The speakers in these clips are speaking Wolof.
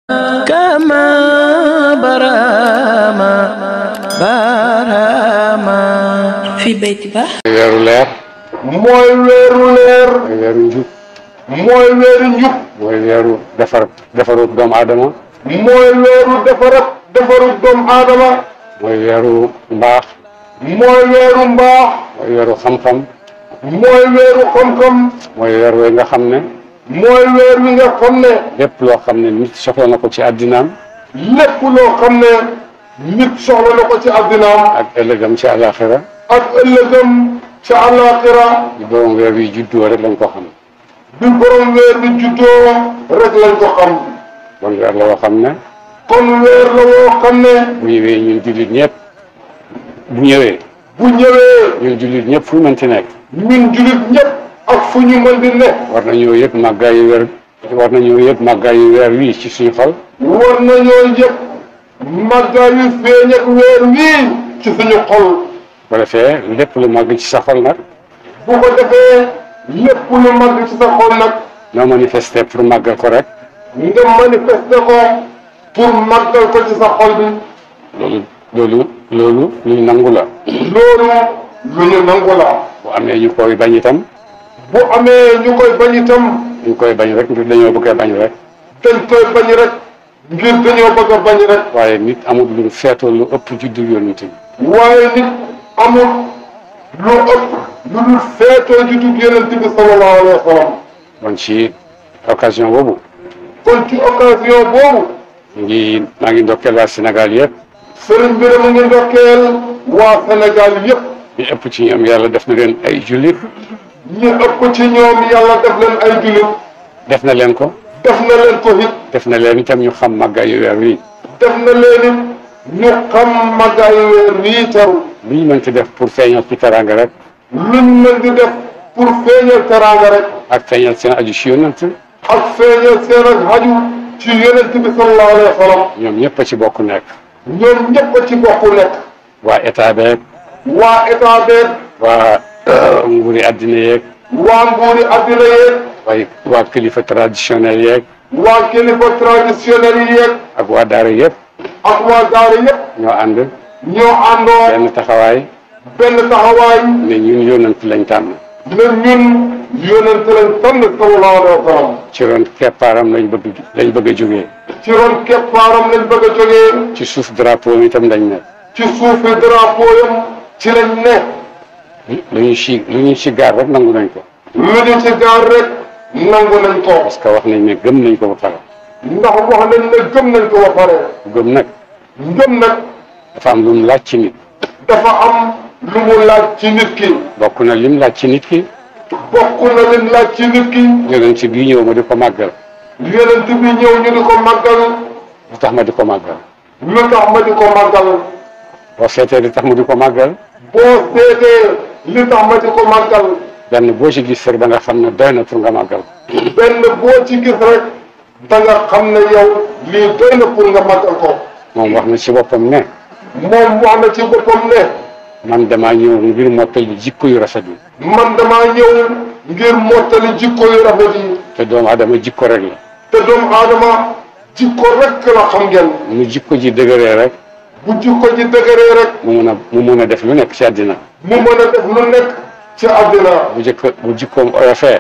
كما برهما في بيت با weeru leer mooy weeru leer mooy weeru njub mooy weeru njub mooy weeru defaru doomu aadama mooy weeru defaru doomu aadama mooy weeru mbaax mooy weeru mbaax mooy weeru xam-xam mooy weeru xam-xam mooy weer wi nga xam ne mooy weer wi nga xam ne lépp loo xam ne nit soxla na ko ci àddinaam lépp loo xam ne nit soxla na ko ci addinaam ak ëllëgam ci àllaaxira ak ëllëgam ci àllaaxira di borom weer wi juddoo rek lañ ko xam bi borom weer bi juddoo rek lañ ko xam bon weer la woo xam ne kon weer la woo xam ne bu ñëwee ñun jullit ñëpp bu ñëwee bu ñëwee ñun jullit ñëpp fu ñu mënti nekk ñun jullit ñëpp ak fu ñu mën di ne war nañoo yëg màggaayu weer wii ci suñu xol war nañoo yëg màggaayu feeñ ak weer wii ci suñu xol bu ko defee lépp lu màgg ci sa xol nag bu ko defee lépp lu màgg ci sa xol nag noo manifester pour màggal ko rek nga manifester ko pour màggal ko ci sa xol bi loolu lu ñu nangu la loolu lu ñu nangu la bu amee ñu koy bañ itam bu amee ñu koy bañ itam ñu koy bañ rek ngir dañoo bëgg a bañ rek dañ koy bañ rek ngir dañoo bëgg a bañ rek waaye nit amul lu feetoo lu ëpp juddu yonent bi waaye nit amul lu ëpp lu dul feetoo juddu yonent bi sallallahu alayhi wa sallam kon ci occasion boobu kon ci occasion boobu maa ngi ndokkeel waa Sénégal yëpp sëriñ bi mu ngi ndokkeel waa Sénégal yëpp ñu ëpp ci ñoom yàlla def na leen ay jullit ñu ëpp ci ñoom yàlla def leen ay jullit def na leen ko def na leen ko it def na leen itam ñu xam màggaayu weer wi def na leen it ñu xam màggaayu weer wii teru lu ñu mën ci def pour feeñal ci teraanga rek luñ mën di def pour feeñal teraanga rek ak feeñal seen aju ci yonent ak feeñal seen ak aju ci yonent bi sallallahu alayhi wa sallam ñoom ñëpp a ci bokk nekk ñoom ñëpp a ci bokk nekk waa état beeg waa état beeg waa nguuri addina yeeg waa nguuri addina yeeg waa kilifa traditionnel yeeg waa kilifa traditionnel yi yeeg ak waa daara yëpp ak waa daara yëpp ñoo ànd ñoo àndoo benn taxawaay benn taxawaay ne ñun yonent lañ tànn ne ñun yonent lañ tànn sallallahu alayhi wa sallam ci ron keppaaram lañ bëgg a jógee ci ron keppaaram lañ bëgg a jógee ci suuf drapeau mi itam lañ ne ci suufi drapeau yam ci lañ ne lu ñu ci gaar rek nangu nañ ko lu ñu ci gaar rek nangu nañ ko parce que wax nañ ne gëm nañ ko ba pare ndax wax nañ ne gëm nañ ko ba pare gëm nag gëm nag dafa am lu mu laaj ci nit dafa am lu mu laaj ci nit ki bokk na lim laaj ci nit ki bokk na lim laaj ci nit ki yonent bi ñëw ma di ko màggal yonent bi ñëw ñu di ko màggal lu tax ma di ko màggal lu tax ma di ko màggal boo seetee li tax ma di ko màggal boo seetee li tax ma di ko màggal benn boo ci gis rek da nga xam ne doy na pour nga màggal benn boo ci gis rek da nga xam ne yow lii doy na pour nga màggal ko moom wax na ci boppam ne moom wax na ci boppam ne man damaa ñëw ngir mottali jikko yu rafet yi man damaa ñëw ngir mottali jikko yu rafet yi te doomu aadama jikko rek la te doomu aadama jikko rek la xam ngeen mu jikko ji dëgëree rek bu jikko ji dëgëree rek mu mën a def lu nekk ci àddina mu mën a def lu nekk ci àddina bu jikkoom oyofee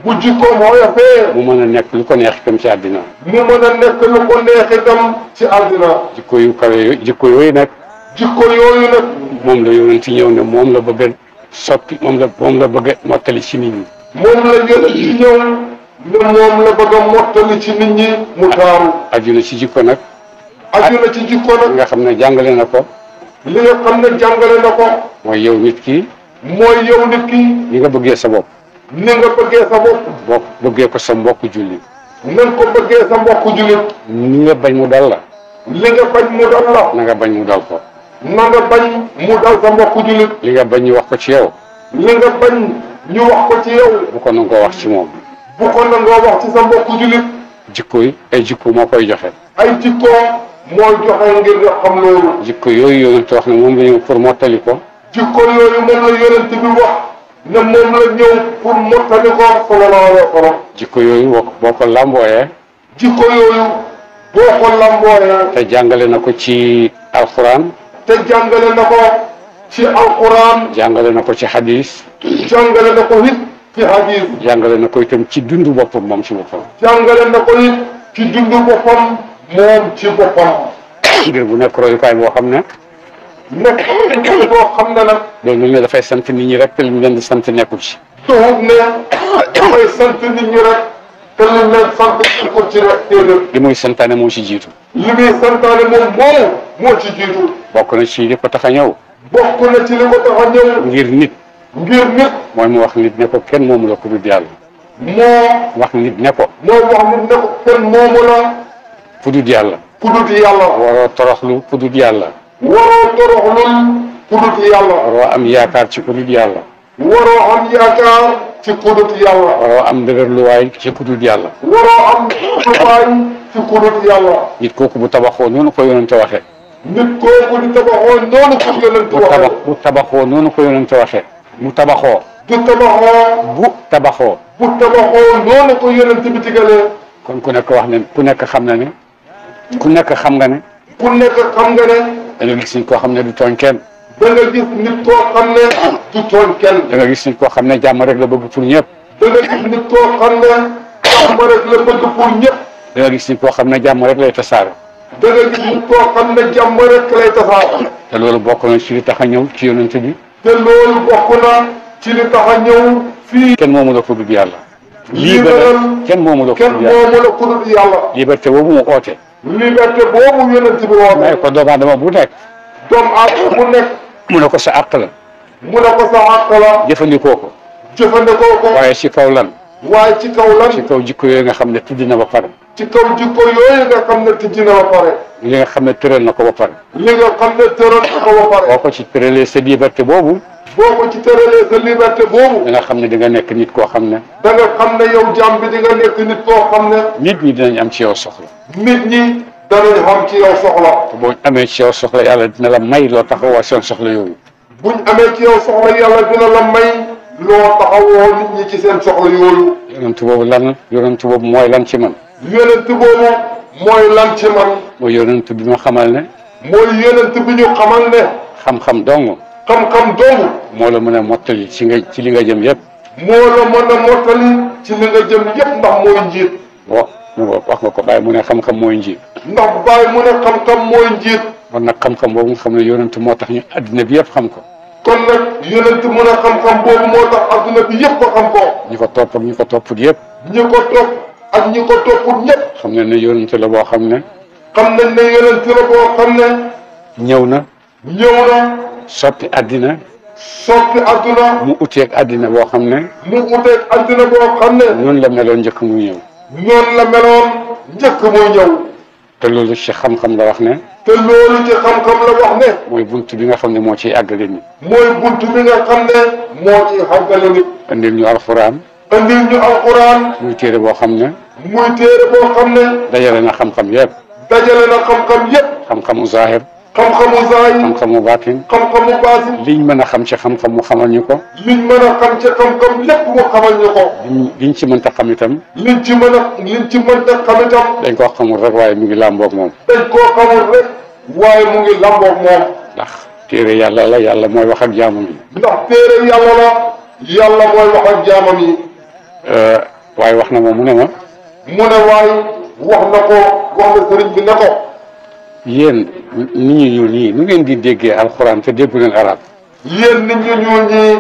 bu jikkoom oyofee mu mën a nekk lu ko neex itam ci àddina mu mën a nekk lu ko neex itam ci àddina jikko yu kawe yooyu jikko yooyu nag jikko yooyu nag moom la yonent ñëw ne moom la bëgg a soppi moom la bëgg a mottali ci nit ñi moom la yonent ñëw ne moom la bëgg a mottali ci nit ñi mu taaru aju na ci jikko nag aju na ci jikko nag nga xam ne jàngale na ko li nga xam ne jàngale na ko mooy yow nit ki mooy yow nit ki ni nga bëggee sa bopp ni nga bëggee sa bopp boo bëggee ko sa mbokk julli na nga ko bëggee sa mbokk jullit ni nga bañ mu dal la li nga bañ mu dal la na nga bañ mu dal ko na nga bañ mu dal sa mbokk jullit li nga bañ ñu wax ko ci yow li nga bañ ñu wax ko ci yow bu ko nangoo wax ci moom bu ko nangoo wax ci sa mbokk jullit jikko yi ay jikko moo koy joxe ay jikko mooy joxe ngir nga xam loolu jikko yooyu yonent wax ne moom la ñu pour mottali ko jikko yooyu moom la yonent bi wax ne moom la ñëw pour mottali ko sallallahu alayhi wa sallam jikko yooyu boo ko lambooyee jikko yooyu boo ko lambooyee. te jàngale na ko ci alquran. te jàngale na ko ci alquran. jàngale na ko ci hadis. jàngale na ko it ci hadis. jàngale na ko itam ci dundu boppam moom ci boppam. jàngale na ko it ci dundu boppam moom ci boppam. ngir bu nekk royukaay boo xam ne. nekk boo xam ne nag. loolu ne dafay sant nit ñi rek te li mu leen di sant nekkul ci. tuut ne dafay sant nit ñi rek te li mu leen sant nekkul ci rek déedéet. li muy santaane moo ci jiitu. li muy santaane moom moomu moo ci jiitu. bokk na ci li ko tax a ñëw. bokk na ci li ko tax a ñëw. ngir nit. ngir nit. mooy mu wax nit ne ko kenn moomu la ku dul yàlla. moo wax nit ne ko. mooy wax nit ne ko kenn moomu la. ku dul yàlla. ku dul yàlla. waroo toroxlu ku dul yàlla. waroo toroxlul ku dul yàlla. waroo am yaakaar ci ku dul yàlla. waroo am yaakaar ci ku dul yàlla. waroo am dëgërluwaay ci ku dul yàlla. waroo am dëgërluwaay ci ku dul yàlla. nit kooku bu tabaxoo noonu ko yonente waxee. nit kooku di tabaxoo noonu ko yonente waxee. bu tabaxoo noonu ko yonente waxee. bu tabaxoo. du tabaxoo. bu tabaxoo. bu tabaxoo noonu ko yonente bi digalee. kon ku nekk wax ne ku nekk xam na ne. ku nekk xam nga ne. ku nekk xam nga ne. da nga gis nit koo xam ne du tooñ kenn. da nga gis nit koo xam ne du tooñ kenn. da nga gis nit koo xam ne jàmm rek la bëgg pour ñëpp. da nga gis nit koo xam ne jàmm rek la bëgg pour ñëpp. da nga gis nit koo xam ne jàmm rek lay tasaare. da nga gis nit koo xam ne jàmm rek lay tasaare. te loolu bokk na ci li tax a ñëw ci yonent bi. te loolu bokk na ci li tax a ñëw fii. kenn moomu la ko dul yàlla. kenn moomu la ko kenn dul yàlla. moomu la ko dul yàlla. liberté boobu mu oote. liberté boobu yonent bi woote. may ko doomu aadama bu nekk. doomu aadama bu nekk. mu ne ko sa àq la. mu ne ko sa àq la. jëfandikoo ko. jëfandikoo ko. waaye ci kaw lan. waaye ci kaw lan. ci kaw jikko yooyu nga xam ne tudd na ba pare. ci kaw jikko yooyu nga xam ne tijji na ba pare. li nga xam ne tëral na ko ba pare. li nga xam ne tëral na ko ba pare. boo ko ci tëralee sa liberté boobu. boo ko ci tëralee sa liberté boobu. da nga xam ne di nga nekk nit koo xam ne. da nga xam ne yow jàmm bi di nga nekk nit koo xam ne. nit ñi dinañ am ci yow soxla. nit ñi danañ xam ci yow soxla. te boo amee ci yow soxla yàlla dina la may loo taxawoo seen soxla yooyu. buñ amee ci yow soxla yàlla dina la may loo taxawoo nit ñi ci seen soxla yooyu. yonent boobu lan yonent boobu mooy lan ci man. yonent boobu mooy lan ci man. mooy yonent bi ma xamal ne. mooy yonent bi ñu xamal ne. xam-xam dong. xam-xam dong. moo la mën a mottali ci li nga jëm yëpp. moo la mën a mottali ci li nga jëm yëpp ndax mooy njiit. wax nga ko Baye mu ne xam-xam mooy njiit. ndax Baye mu ne xam-xam mooy njiit. kon nag xam-xam boobu nga xam ne yonent moo tax ñu addina bi yëpp xam ko. kon nag yonent mu ne xam-xam boobu moo tax adduna bi yëpp ko xam ko. ñi ko topp ak ñi ko topput yëpp. ñi ko topp ak ñi ko topput ñëpp. xam nañ ne yonent la boo xam ne. xam nañ ne yonent la boo xam ne. ñëw na. ñëw na. soppi addina. soppi adduna. mu uteeg addina boo xam ne. mu uteeg addina boo xam ne. noonu la meloon njëkk muy ñëw. noonu la meloon njëkk muy ñëw. te loolu ci xam-xam la wax ne. te loolu ci xam-xam la wax ne. mooy bunt bi nga xam ne moo ciy àggale nit. mooy bunt bi nga xam ne moo ciy àggale nit. andil ñu alxuraan. andil ñu alxuraan. muy téere boo xam ne. muy téere boo xam ne. dajale na xam-xam yëpp. dajale na xam-xam yëpp. xam-xamu zahir. xam-xamu zaahir. xam-xamu baatin. xam-xamu baatin. liñ mën a xam ci xam-xam mu xamal ñu ko. liñ mën a xam ci xam-xam lépp mu xamal ñu ko. liñ ci mënta xam itam. liñ ci mënta xam itam. dañ koo xamul rek waaye mu ngi làmboog moom. dañ koo xamul rek waaye mu ngi làmboog moom. ndax téere yàlla la yàlla mooy wax ak jaamam yi. ndax téere yàlla la yàlla mooy wax ak jaamam yi. waaye wax na ma mu ne ma. mu ne waaye wax na sëriñ bi ne ko. yéen nit ñi ñuul ñii nu ngeen di déggee alxuraan te déggu leen arab. yéen nit ñi ñuul ñii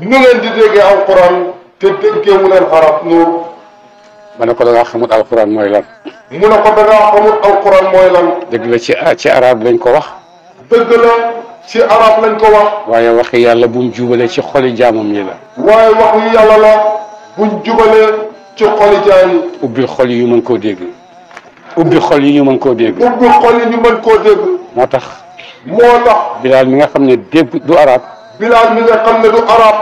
nu ngeen di déggee alxuraan te déggeewu leen arab noonu. ma ne ko da ngaa xamut alxuraan mooy lan. mu ne ko da ngaa xamut alxuraan mooy lan. dëgg la ci arab lañ ko wax. dëgg la ci arab lañ ko wax. waaye waxi yàlla bu mu jubalee ci xoli jaamam yi la. waaye waxi yàlla la buñ jubalee ci xoli jaam yi. ubbil xol yi ñu mën koo dégg. ubbi xol yi ñu mën koo dégg. ubbi xol yi ñu mën koo dégg. moo tax. Bilaal mi nga xam ne dégg du arab. Bilaal mi nga xam ne du arab.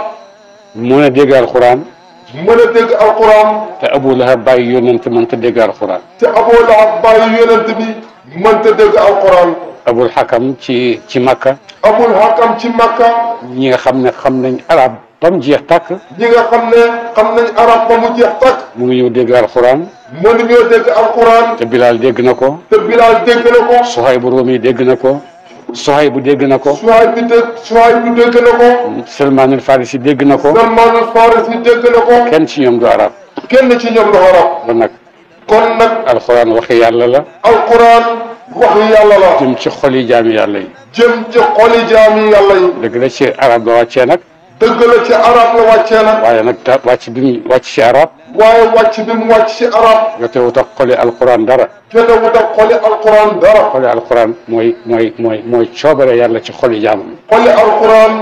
mën a dégg alxuraan. mën a dégg alxuraan. te Abu Lahab bàyyi yonent mënta dégg alxuraan. te Abu Lahab bàyyi yonent bi mënta dégg alxuraan. Abul Hakam ci Makka. Abul Hakam ci Makka. ñi nga xam ne xam nañ arab. ba mu jeex tàkk ñi nga xam ne xam nañ arab ba mu jeex tàkk mënuñoo dégg alxuraan mënuñoo dégg alquran te Bilal dégg na ko te Bilal dégg na ko Suhayb bu Rumi dégg na ko Suhayb bu dégg na ko Suhayb bu dégg na ko Salman al Farisi dégg na ko Salman al Farisi dégg na ko kenn ci ñoom du arab kenn ci ñoom du arab kon nag kon nag alxuraan waxi yàlla la alquran waxu yàlla la jëm ci xoli jaami yàlla yi jëm ci xoli jaami yàlla yi dëgg la ci arab la wàccee nag dëgg la ci arab la wàccee nag waaye nag wàcc bi mu wàcc ci arab waaye wàcc bi mu wàcc ci arab jotewut ak xoli alxuraan dara jotewut ak xoli alquran dara xoli alxuraan mooy coobare yàlla ci xoli jaamam xoli alquran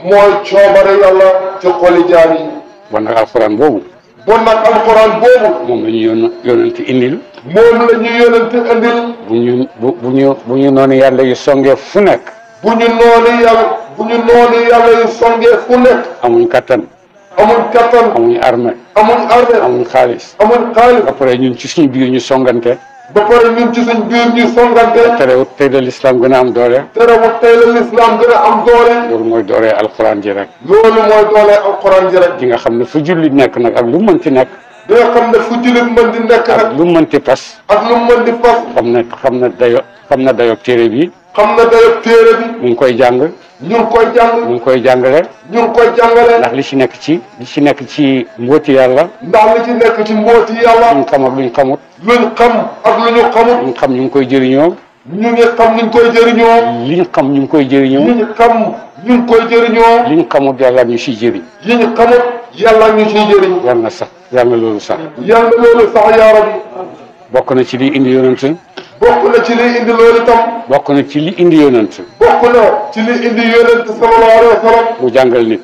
mooy coobare yàlla ci xoli jaam yi bon nag alxuraan boobu bon nag alquran boobu moom la ñu yónnante indil moom la ñu yónnante indil bu ñu noonu yàlla yu songee fu nekk bu ñu noonu yàlla yu songee fu nekk amuñ kattan amuñ kattan amuñ armée amuñ armée amuñ xaalis amuñ xaalis ba pare ñun ci suñu biir ñu songante ba pare ñun ci suñ biir ñu songante terewut tey la lislaam gën a am doole terewut tey la lislaam gën a am doole loolu mooy doole alxuraan ji rek loolu mooy doole alquran ji rek di nga xam ne fu jullit nekk nag ak lu mënti nekk di nga xam ne fu jullit mën di nekk ak nag lu mënti pas ak lu mën di fas xam na dayo téere bi xam na dayob téere bi mu ngi koy jàng ñu ngi koy jàng mu ngi koy jàngale ñu ngi koy jàngale ndax li ci nekk ci mbooti yàlla ndax li ci nekk ci mbooti yàlla luñ xam ak luñ xamut luñ xam ak lu ñu xamut luñ xam ñu ngi koy jëriñoo ñu ngi xam niñ koy jëriñoo liñ xam ñu ngi koy jëriñoo ñu xam ñu ngi koy jëriñoo liñ xamut yàlla ñu ciy jëriñ yi ñu xamut yàlla ñu ciy jëriñ yàlla na sax yàlla na loolu sax yàlla loolu sax yaa rabbi bokk na ci li indi yonent bokk na ci li indi loolu itam bokk na ci li indi yonent bokk na ci li indi yonent sallallahu alayhi wa sallam mu jàngal nit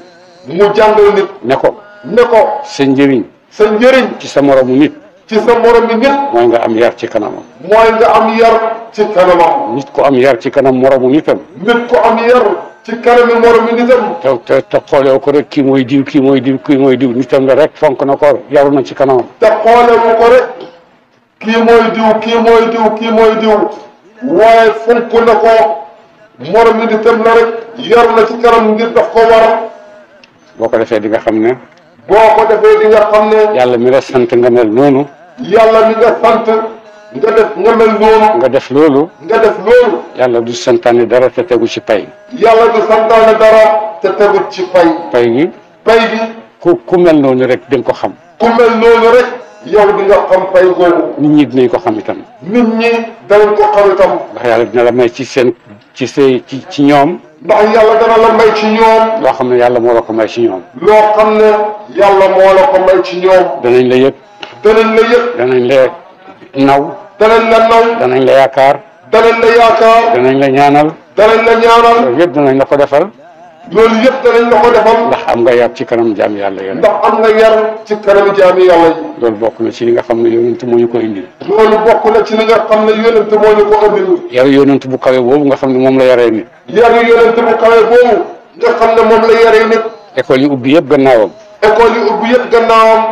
mu jàngal nit ne ko ne ko sa njëriñ sa njëriñ ci sa moromu nit ci sa morom bi nit mooy nga am yar ci kanamam mooy nga am yar ci kanamam nit ko am yar ci kanam moromu nitam nit ko am yar ci kanami morom bi nitam te xoolee ko rek kii mooy diw kii mooy diw kii mooy diw nitam la rek fonk na ko yaru na ci kanamam te xoole mu ko rek kii mooy diw kii mooy diw kii mooy diw waaye fonk na ko morom bi nitam la rek yar na ci kanam ngir daf ko war boo ko defee di nga xam ne boo ko defee di nga xam ne yàlla mi la sant nga mel noonu yàlla mi nga sant nga mel noonu nga def loolu yàlla du santaane dara te tegu ci pay yàlla du santaane dara te tegu ci pay gi ku mel noonu rek di nga ko xam ku mel noonu rek yow di nga xam pay googu nit ñi dinañ ko xam itam nit ñi danañ ko xam itam ndax yàlla dina la may ci ñoom ndax yàlla dana la may ci ñoom loo xam ne yàlla moo la ko may ci ñoom loo xam ne yàlla moo la ko may ci ñoom danañ la yëg danañ la naw danañ la yaakaar danañ la ñaanal loolu yëpp danañ la ko defal ndax am nga yar ci kanam jaami yàlla yi loolu bokk na ci li nga xam ne yonent moo ñu ko indil yaru yonent bu kawe boobu nga xam ne moom la yaree nit école yi ubbi yëpp gannaawam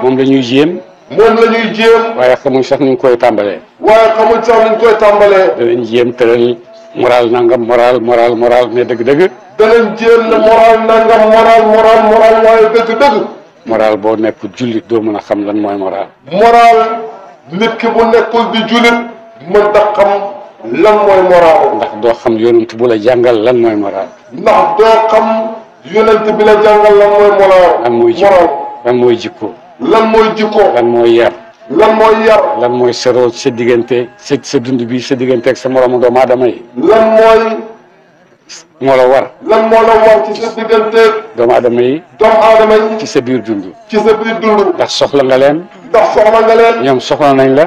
moom la ñuy jéem waaye xamuñ sax nuñ koy tàmbalee danañ jéem tëral moral nangam moral mais dëgg-dëgg danañ jéem na moral waaye dëgg-dëgg moral boo nekk jullit doo mën a xam lan mooy moral nit ki bu nekkul di jullit mën da xam lan mooy moral ndax doo xam yonent bu la jàngal lan mooy moral ndax doo xam yonent bi la jàngal lan mooy moral lan mooy jikko lan mooy yar lan mooy sa rôle sa diggante sa dund bi sa diggante ak sa moromu doomu aadama yi moo la war ci sa digganteeg doomu aadama yi ci sa biir dund ndax soxla nga leen ñoom soxla nañ la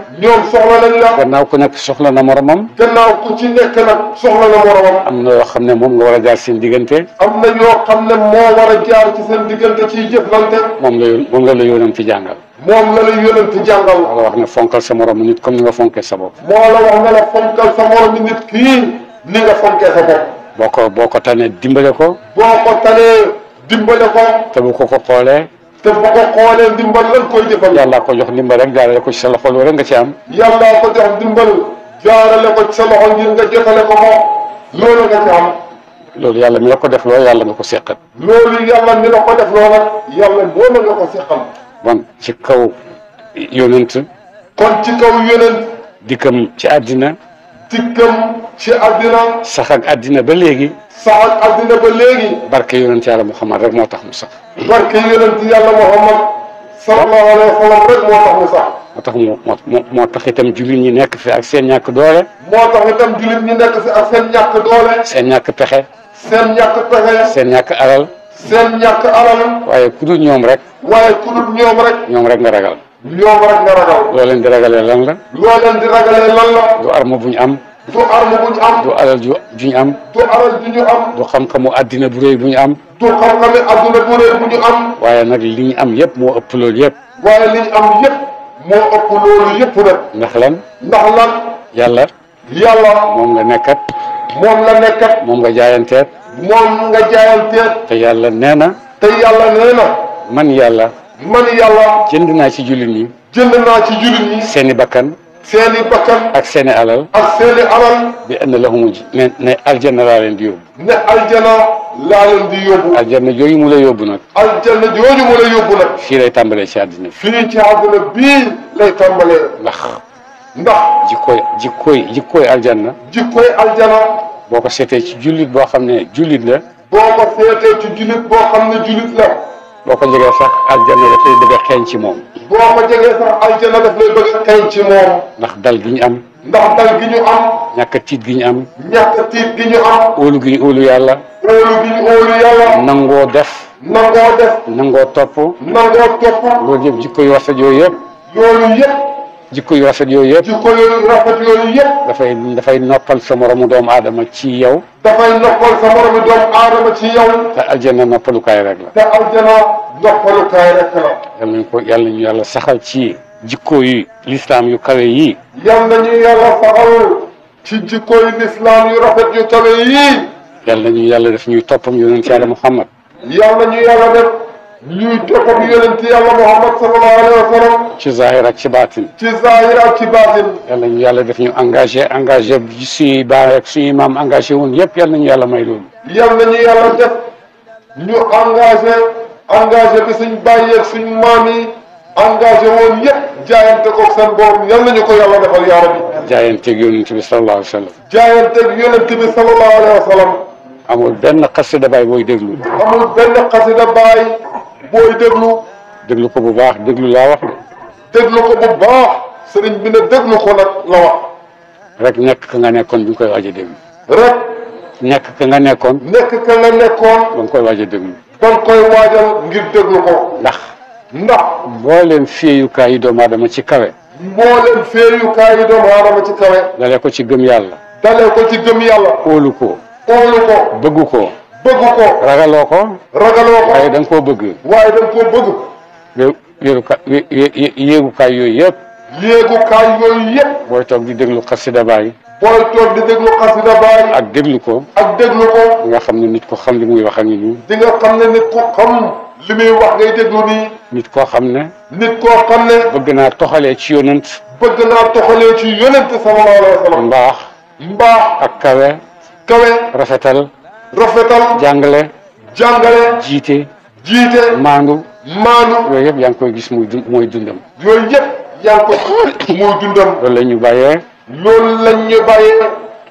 gannaaw ku nekk soxla na moromam ku ci nekk nag soxla na moromam am na yoo xam ne moom nga war a jaar seen diggante am na yoo xam ne moo war a jaar ci seen diggante ciy jëflante moom la yonent jàngal wala wax ne fonkal sa moromu nit comme ni nga fonkee sa bopp moo la wax ne la fonkal sa moromu nit kii ni nga fonkee sa bopp boo ko tanee dimbale ko te bu ko xoolee ndimbal lan koy jëfal yàlla ko jox ndimbal rek jaarale ko ci sa loxo loolu rek nga ci am yàlla ko jox ndimbal jaarale ko ci sa loxo ngir nga jotale ko moom loolu nga ci am loolu yàlla mi la ko def loo yàlla nga ko seqal. loolu yàlla mi la ko def loo nag yàlla moo la nga ko seqal. bon ci kaw yonent. kon ci kaw yonent. dikkam ci àddina. dikkam ci àddina. sax ak àddina ba léegi. sax ak àddina ba léegi. barke yonent yàlla Muhammad rek moo tax mu sax. barke yonent yàlla Muhammad sallallahu alayhi wa sallam rek moo tax mu sax. moo tax moo tax itam jullit ñi nekk fi ak seen ñàkk doole. moo tax itam jullit ñi nekk fi ak seen ñàkk doole. seen ñàkk pexe. seen ñàkk pexe. seen ñàkk alal. seen ñàkk alal. waaye ku dul ñoom rek. waaye ku dul ñoom rek. ñoom rek nga ragal. ñoom rek nga ragal. loo leen di ragalee lan la. loo leen di ragalee lan la. du arme bu ñu am. du arme bu ñu am. du alal ju ñu am. du alal ju ñu am. du xam-xamu àddina bu rëy bu ñu am. du xam-xami adduna bu rëy bu ñu am. waaye nag li ñu am yëpp moo ëpp loolu yëpp. waaye li ñu am yëpp moo ëpp loolu yëpp nag. ndax lan. ndax lan. yàlla. yàlla. moom nga nekkat. moom la nekkat. moom nga jaayanteet. moom nga jaayanteet. te yàlla nee na. te yàlla nee na. man yàlla. man yàlla. jënd naa ci jullit ñi. jënd naa ci jullit ñi. seeni bakkan. seeni bakkan. ak seeni alal. ak seeni alal. bi anna lahum ne aljanna laa leen di yóbbu. ne aljana laa leen di yóbbu. aljanna jooju mu la yóbbu nag. aljanna jooju mu la yóbbu nag. fii lay tàmbalee ci àddina bi. fii ci àdduna bii lay tàmbalee. ndax jikkooy aljanna. jikkooy aljana. boo ko seetee ci jullit boo xam ne jullit la. boo ko seetee ci jullit boo xam ne jullit la. boo ko jegee sax aljanna daf lay bëgg a xeeñ ci moom. boo ko jegee sax aljana daf lay bëgg a xeeñ ci moom. ndax dal gi ñu am. ndax dal gi ñu am. ñàkk tiit gi ñu am. ñàkk tiit gi ñu am. óolu gi ñu óolu yàlla. óolu gi ñu óolu yàlla. nangoo def. nangoo def. nangoo topp. nangoo topp. loolu yëpp jikko yu rafet yooyu yëpp. loolu yëpp. jikko yu rafet yooyu yëpp. jikko yu rafet yooyu yëpp. dafay noppal sa moromu doomu aadama ci yow. dafay noppal sa moromu doomu aadama ci yow. te aljanna noppalukaay rek la. te aljana noppalukaay rek la. yàlla ñu yàlla saxal ci jikko yu lislaam yu kawe yii. yal nañu yàlla saxal ci jikko yu lislaam yu rafet yu kawe yii. yàlla ñu yàlla def ñuy toppam yonent yàlla Muhammad. yal nañu yàlla def ñuy toppam yonent yàlla Muhammad sallallahu alayhi wa sallam. ci zahir ak ci baatin. ci zahir ak ci baatin. yàlla ñu yàlla def ñu engagé bi suñuy baay ak suñuy maam engagé woon yëpp yal nañu yàlla may loolu. yal nañu yàlla def ñu engagé bi suñ bàyyi ak suñ maam yi engagé woon yëpp jaayante ko seen borom yal nañu ko yàlla defal yaa rabbi. jaayanteeg yonent bi sallallahu alayhi wa sallam. jaayanteeg yonent bi sallallahu alayhi wa sallam. amul benn xasida baay booy déglu. amul benn xasida baay booy déglu. déglu ko bu baax déglu laa wax. déglu ko bu baax sëriñ bi ne déglu ko nag la wax. rek nekk ka nga nekkoon bi nga koy waaj a déglu. rek. nekk ka nga nekkoon. nekk ka nga nekkoon. ba nga koy waaj a déglu. ba nga koy waajal ngir déglu ko. ndax. mbooleem féeyukaay yi doomu aadama ci kawe. mbooleem féeyukaay yi doomu aadama ci kawe. dalee ko ci gëm yàlla. dalee ko ci gëm yàlla. óolu ko. óolu ko. bëggu ko. bëggu ko. ragaloo ko. ragaloo ko. waaye da nga koo bëgg. waaye da nga koo bëgg. yéegukaay yooyu yëpp. yéegukaay yooyu yëpp. booy toog di déglu xasida baay. booy toog di déglu xasida baay. ak déglu ko. ak déglu ko. di nga xam ne nit ko xam li muy wax ak nit ñi. di nga xam ne nit ko xam li muy wax ngay déglu nii. nit koo xam ne. nit koo xam ne. bëgg naa toxalee ci yonent. bëgg naa toxalee ci yonent sallallahu alayhi wa sallam. mbaax. mbaax. ak kawe. kawe. rafetal. rafetal. jàngale. jàngale. jiite. jiite. maandu. maandu. yooyu yëpp yaa ngi koy gis mooy dundam. yooyu yëpp yaa ngi ko muy dundam. loolu la ñu bàyyee. loolu lañ ñu bàyyee.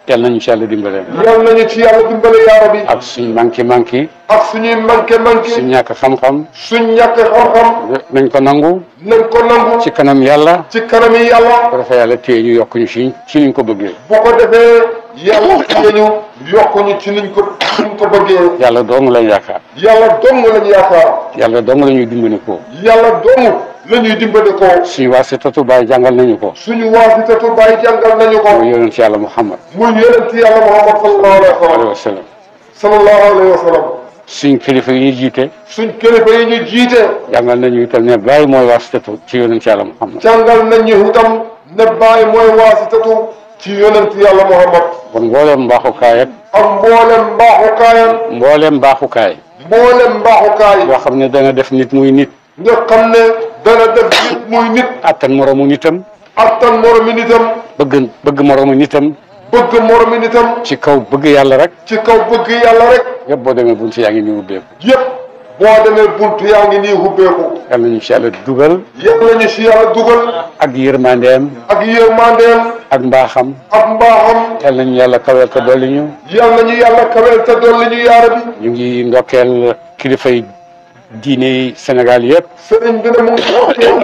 yal nañu ci yàlla dimbale. yal nañu ci yàlla dimbale yaa rabbi. ak suñ manqué. ak suñuy manqué. suñ ñàkk xam-xam. suñ ñàkk xam-xam. nañ ko nangu. nañ ko nangu. ci kanam yàlla. ci kanam yi yàlla. bu ko defee yàlla téye ñu yokk ñu ci niñ ko bëggee. bu ko defee yàlla téye ñu yokk ñu ci niñ ko bëggee. yàlla dong lañ yaakaar. yàlla dong lañ yaakaar. yàlla dong la ñuy dimbali ko. yàlla dong la ñuy dimbali ko. suñu waasitatu baay jàngal nañu ko. suñu waasitatu baay jàngal nañu ko. muy yonent yàlla Muhammad. muy yonent yàlla Muhammad sallallahu alayhi wa sallam. sallallahu alayhi wa sallam. suñ kilifa yi ñu jiite. suñ kilifa yi ñu jiite. jàngal nañu itam ne baay mooy waasitatu ci yonent yàlla Muhammad. jàngal nañu itam ne baay mooy waasitatu ci yonent yàlla Muhammad. kon mbooleem mbaaxukaay ak. ak mboolem mbaaxukaayam. mbooleem mbaaxukaay. mboolem mbaaxukaay. yoo xam ne dana def nit muy nit. nga xam ne dana def nit muy nit. attan moromu nitam. attan moromu nitam. bëgg moromu nitam. bëgg moromi nitam ci kaw bëgg yàlla rek ci kaw bëgg yàlla rek yëpp boo demee buntu yaa ngi nii ubbeeku yëpp boo demee buntu yaa ngi nii ubbeeku yàlla ñu ci yàlla dugal yàlla ñu si yàlla dugal ak yërmandeem ak yërmandeem ak mbaaxam ak mbaaxam yàlla ñu yàlla kaweel te dolli ñu yàlla ñu yàlla kaweel te dolli ñu yaara bi ñu ngi ndokkeel kilifay diine yi Sénégal yëpp sëriñ bi ne mu ngi ndokkeel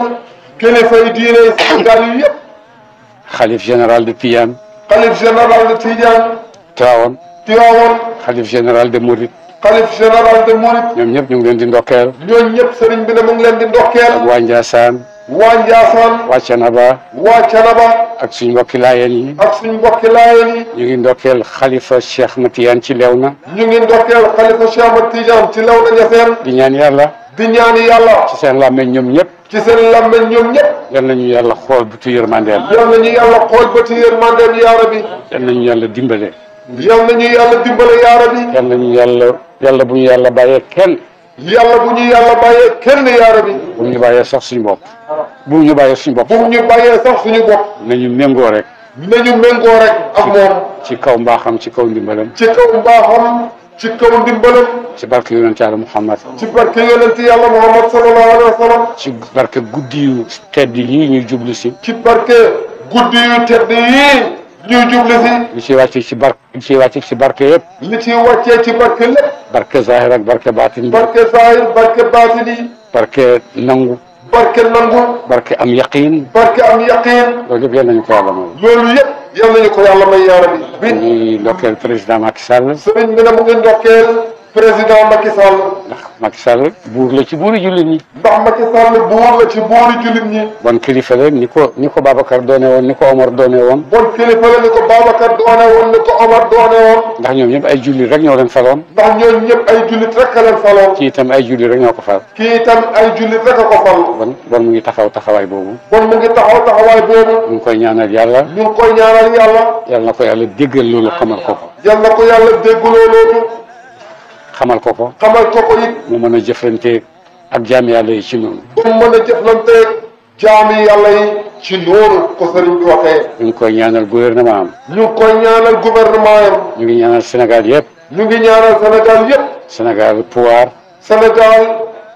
kilifay diine Sénégal yi yëpp xalif général de Tidiane xalif général de Tidiane Tivaouane Tivaouane xalif général de Mouride xalif général de Mouride ñoom ñëpp ñu ngi leen di ndokkeel ñooñu ñëpp sëriñ bi ne mu ngi leen di ndokkeel ak waa Ndiassane waa Ndiassane waa Thiénaba waa Thiénaba ak suñu mbokki laayeen yi ak suñ mbokki laayeen yi ñu ngi ndokkeel xalifa Cheikh Matiane ci Léona ñu ngi ndokkeel xalifa Cheikh Ahmad Tidiane ci Léona Niassène di ñaan yàlla di ñaani yàlla ci seen làmmeñ ñoom ñëpp ci seen làmmeñ ñoom ñëpp yal nañu yàlla xool butu yërmandeem yal nañu yàlla xool ba ci yërmandeem yaara bi yal nañu yàlla dimbale yal nañu yàlla dimbale yaara bi yal nañu yàlla bu ñu yàlla bàyyee kenn yàlla bu ñu yàlla bàyyee kenn yaara bi bu ñu bàyyee sax suñu bopp bu ñu bàyyee suñu bopp bu ñu bàyyee sax suñu bopp nañu méngoo rek nañu méngoo rek ak moom ci kaw mbaaxam ci kaw ndimbalam ci kaw mbaaxam ci kaw ndimbalam ci barke yonent yàlla Muhammad ci barke yonent yàlla Muhammad sallallahu alayhi wa sallam ci barke guddi yu tedd yi ñuy jublu si ci barke guddi yu tedd yii ñuy jublu si li ci wàcce ci barke yëpp li ci wàccee ci barke lépp barke zahir ak barke baatin barke zahir barke baatini barke nangu barke nangu barke am yaqin barke am yaqiin loolu yëpp yal nañu ko yàlla may loolu yëpp yal nañu ko yàlla may yaara bi ñuy ndokkeel président Macky Sall sëriñ bi ne mu ngi ndokkeel président Macky Sall ndax Macky Sall buur la ci buuri jullit ñi ndax Macky Sall buur la ci buuri jullit ñi bon kilifa la ni ko Babacar doone woon ni ko Omar doone woon bon kilifa la ni ko Babacar doone woon ni ko Omar doone woon ndax ñoom ñëpp ay jullit rek ñoo leen faloon ndax ñooñu ñëpp ay jullit rek a leen faloon kii itam ay jullit rek ñoo ko fal kii itam ay jullit rek a ko fal bon mu ngi taxawaay boobu bon mu ngi taxawaay boobu ñu ngi koy ñaanal yàlla ñu ngi koy ñaanal yàlla yàlla na ko yàlla déggal loolu xamal ko ko yal na ko yàlla déggloo loolu xamal ko ko xamal ko ko it mu mën a jëflante ak jaami yàlla yi ci noonu ba mu mën a jëflanteeg jaami yàlla yi ci noonu ko sëriñ bi waxee ñu ngi koy ñaanal gouvernement am ñu ngi koy ñaanal gouvernement yam ñu ngi ñaanal Sénégal yëpp ñu ngi ñaanal Sénégal yëpp Sénégal pouvoir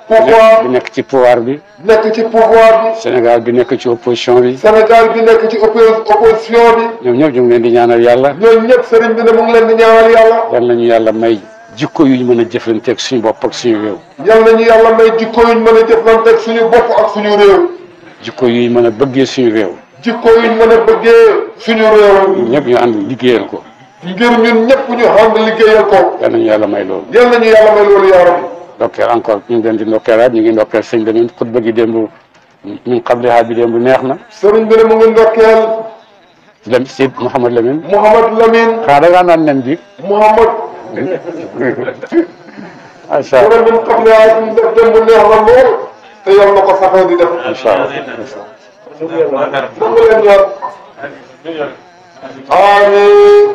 pouvoir bi nekk ci pouvoir bi nekk ci pouvoir bi Sénégal bi nekk ci opposition bi Sénégal bi nekk ci opposition bi ñoom ñëpp ñu ngi leen di ñaanal yàlla ñooñu ñëpp sëriñ bi ne mu ngi leen di ñaanal yàlla yal nañu yàlla may jikko yu ñu mën a jëflanteeg suñu bopp ak suñu réew yal nañu yàlla may jikko yuñ mën a jëflanteeg suñu bopp ak suñu réew jikko yu ñu mën a bëggee suñu réew jikko yuñ mën a bëggee suñu réew ñun ñëpp ñu ànd liggéeyal ko ngir ñun ñëpp ñu ànd liggéeyal ko yal nañu yàlla may loolu yal nañu yàlla may loolu yaa rabbi ndokkeel encore ñu ngi leen di ndokkeelaat ñu ngi ndokkeel sëñ Lamine xutba gi démb ñu xablihaa bi démb neex na sëriñ bi ne mu ngi ndokkeel Lam Sid Mouhamad Lamine Mouhamad Lamine xanaa da ngaa naan nen bi Mouhamad macha allah sëriñ bi xam ne ñu def démb neex na lool te yal na ko saxoo di def macha allah nangu leen ñaan amiin